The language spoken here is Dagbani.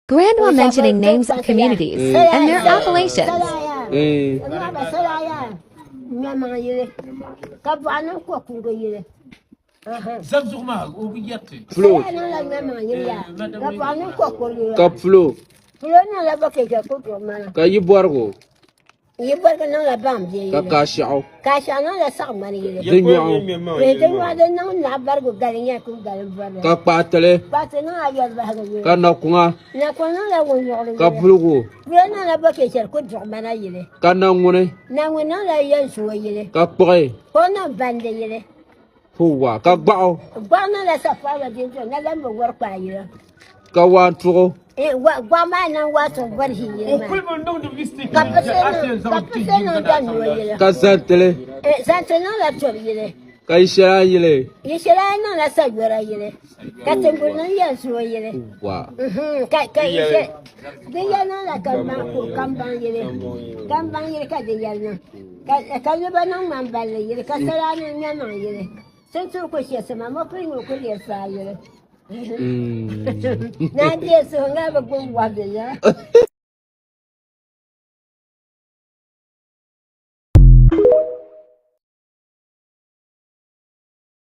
Grandma mentioning names of communities and their appellations. Eh. Fulo. Ka fulo. Ka yi bɔrigu. Yi bɔrigi niŋla baŋ bɛ Ka yili. kaashiɛɣu. Kaashiɛɣu niŋla saɣimani yili. Di nyɔɣu. Ee, di nyɔɣu di niŋ naɣ barigu gali nyɛ ku gali bɔrili. Ka kpaɣatili. Kpaɣati niŋ ayɔri bahigu yili. Ka nakuŋa. Nakuŋ niŋla wunyuɣili Ka yili. buligu. Bulo niŋla bɔkechɛri ku duɣu mana yili. Ka naŋuni. Naŋuni niŋla yɛnsuo yili. Ka kpuɣi. Kpuɣi niŋ bandi yili. Puwa. Ka gbaɣu. Gbaɣu niŋla safaaba dindɔŋ na lambi wari kpaa yili. Ka waantuɣu. Gbaɣu maa niŋ waatu bɔri ʒi yili maa. Ka pisi niŋ danuo yili. Ka zantili. Zantili niŋla tobu yili. Ka yi shɛli a yili. Yi shɛli a niŋla sayɔra yili. Ka tiŋguli niŋ yɛnsuo yili. Wa. Ka yi shɛli di yɛli niŋla kambaŋ kambaŋ yili. Kambaŋ yili ka di yɛli niŋ. Ka liba niŋ ŋmani balli yili. Ka salaa niŋ nyamaŋ yili. Sunsuuni ku shɛsi ma mɔpili ŋɔ ku leei saa yili. Naa deei suhu ŋa bi gbubi wɔbili ya.